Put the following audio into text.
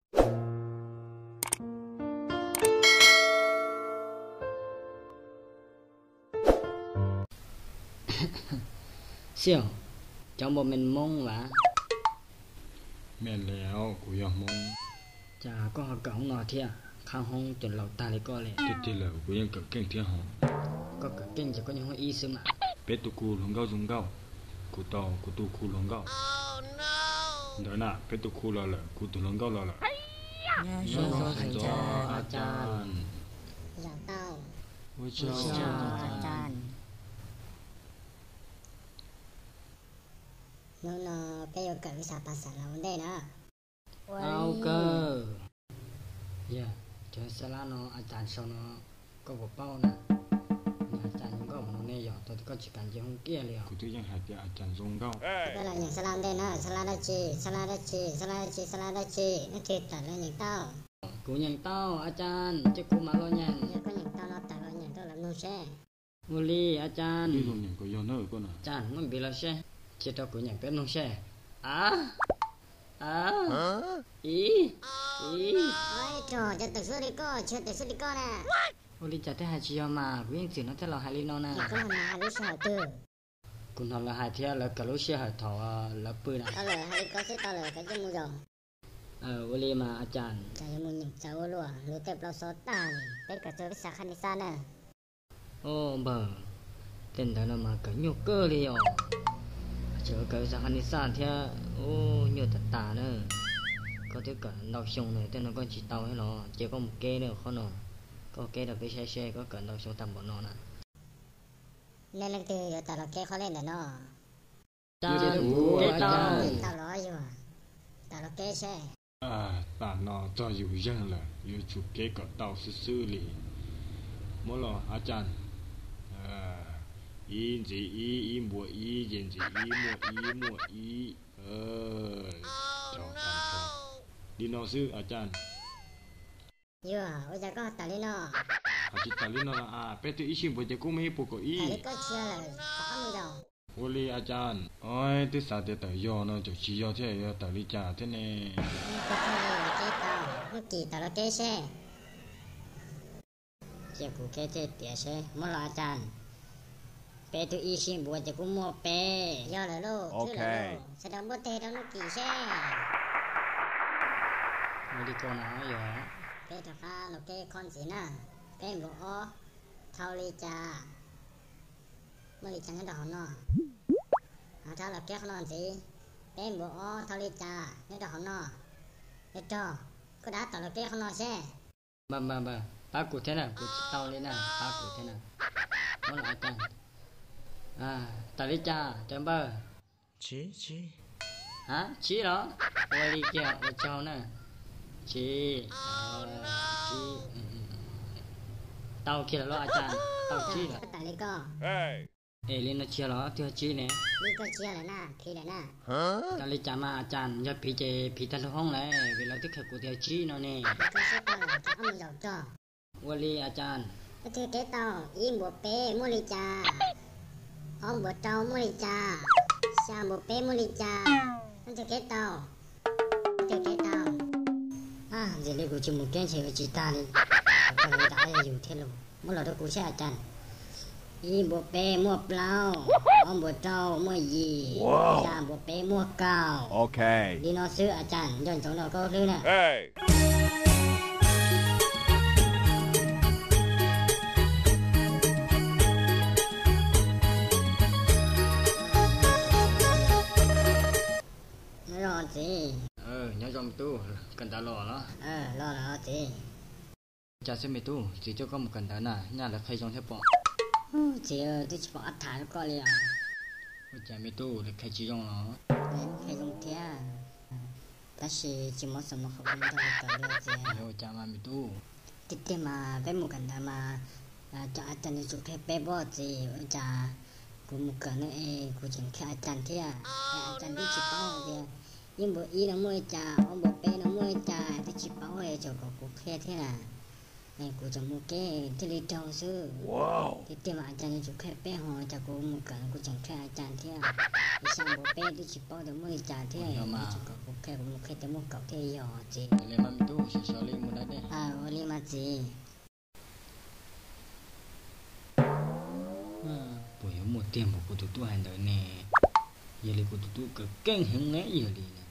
Xiaus, cov npau me Hmoob vas. Mej le, kuv yog Hmoob. Cas koj ho kawm hoob no thiab, qhab hoob cov laus tag li koj li. Tiag tiag lawm, kuv yeej kawm keej thiab hos. Koj kawm keej ces koj nyob hoob ib xwb mas. Peb tus khu hluas nkauj zoo nkauj, kuv tau kuv tus khu hluas nkauj. Ntawd na, peb tus khu los lawm, kuv tus hluas nkauj los lawm. Nyob zoo, nyob zoo, a cas. Zaum tau. Ua tsaug, a cas. Hnub no peb yuav kawm ib sab pas xas los ua ntej na. Au kawg. Yog cov xab lab no a cas sau no, koj puas paub na? Nws a cas zoo nkauj mus ne, yog tau tias koj tsis kam nce hoob kiag li os. Kuv twb yeej hais tias a cas zoo nkauj. Koj los nyeem xab lab ntej na, xab lab dab tsi, xab lab dab tsi, xab lab dab tsi, xab lab dab tsi, leej twg tawm los nyeem tau? Kuv nyeem tau, a cas cia kuv mam los nyeem. Yog koj nyeem tau no tawm los nyeem rau lawv mloog seb. Ua li, a cas. Ib los nyeem kom yog na koj na. Cas muab npiv los seb, cia rau kuv nyeem peb mloog seb. A, a, i, i. Rog, cas tawm suab li koj, tsis tawm suab li koj na. Ua li cas thiaj hais tsis yog mas, kuv yeej txwm no thiaj los hais li no na. Koj hais mas hais lub sij hawm twg? Kuv hnov lawv hais thiab lawv kawm lub sij hawm thaum lawv pw na. Tau lawm, hais li koj xwb tau lawm, koj cia mus zoo. Ua li mas a cas. Cas yuav mus nyeem txawv ua luaj, luag tej plaub xob tag li, peb kawm txog peb xav qhab nis xaj na. Au npawg, tej ntawd no mas kawm nyuaj kawg li os. Tseem kawm xav qhab nis xaj thiab, nyuaj tas tas na. Koj twb kawm ntau xyoo lawm, tej no koj tsis tau thiab los? Cia koj mus keb na qhov no, koj keb rau peb saib seb koj kawm ntau xyoo tag npaum no na. Nej leej twg yuav tawm los keb qhov lej ntawm no? Tau los yog, tawm los keb seb. Tam no txog yus zeeg lawm, yuav tsum keb kom tau xwb xwb li. Muab los a cas. Ib ntxiv ib, ib npuas ib, ces ntxiv ib muaj ib muaj ib. Li no xwb a cas. Yog ua cas koj tawm li no? Ho tsis tawm li no los as, peb twb ib sij npuas ces kuj muaj ib puas kaum ib. Ua li a cas, ov twb xav tias tawm yog no, tseem tsis yog thiab, yog tawm li cas thiab ne? Hnub kis tawm los keb seb. Cia kuv keb thiaj tiav seb, muab los a cas. Peb twb ib sij npuas ces kuj muaj peb. Yog lawm lauj, sawv daws npuaj teg rau hnub kis seb. Ua li ko no yog. Peb rov qab los keb qhov ntxiv na. Peb npuas ob, thau li cas, muaj li cas nyob rau hauv no. Rov qab los keb qhov no ntxiv. Peb npuas ob, thau li cas nyob rau hauv no. Yog rog, koj rov qab tawm los keb qhov no seb. Npawg, npawg, pab kuv thiab na, kuv tsis tau li na, pab kuv thiab na. Muab los a cas. Tawm li cas cov npawg? Tsib, tsib. Ha, tsib los? Ua li kiag ua tsaug na. Tsib, tsib. Tau kiag lawm lauj a cas, tau tsib lawm. Es li no tsis yog los twb yog tsib ne? Li koj tsis yog lawm na, phiv lawm na. Tau li cas mas a cas, yog phiv ces phiv tag lub hoob lawm, vim lawv twb qhia kuv tias tsib no ne. Ua li a cas. Leej twg keb tau ib npuas peb muaj li cas, ob npuas rau muaj li cas, xya npuas peb muaj li cas? Leej twg keb tau? Leej twg keb tau? Ntxim li kuv tsis mus keb ntshe yuav tsis tag li. Koj li ntawd yog yus thiab los. Muab los rau kuv seb a cas. Ib npuas peb muaj plaub, ob npuas rau muaj yim, xya npuas peb muaj kaum. Li no xwb a cas, nco ntsoov rau koj hlwb na. Nyob zoo txiv. Nyob zoo me tub, kawm ntawv los los? Los los txiv. Cas xwb me tub, txiv coj koj mus kawm ntawv na, nyaj lawv qhia zoo thiab pob? Txiv, twb tsis pom qab tham rau koj li os. Ua cas me tub, lawv qhia tsis zoo los? Lawv qhia zoo thiab, tab sis tsis mob xom no qhov kuv nrog lawv kawm li txiv. Ua cas mas me tub? Tiag tiag mas peb mus kawm ntawv mas cov a cas nws tsum qhia peb pob txiv, ua cas kuv mus kawm no es kuv tseem qhia a cas thiab, a cas twb tsis paub hais tias ib npuas ib no muaj li cas, ob npuas peb no muaj li cas, twb tsis paub es tseem kom kuv qhia thiab na. Kuv tseem mus kev thiaj li raug xwb. Tiag tiag mas a cas nws tseem qhia peb ho, cas kuv mus kawm kuv tseem qhia a cas thiab. Ib xya npaum peb twb tsis paub tias muaj li cas thiab, tseem kom kuv qhia, kuv mus qhia tias muaj kaum thiaj yog txiv. Ua li mas txiv. Puas yuav muaj tiag npaum kuv tus tub hais ntawd ne? Yog li kuv tus tub kawm keej heev ne yog li na.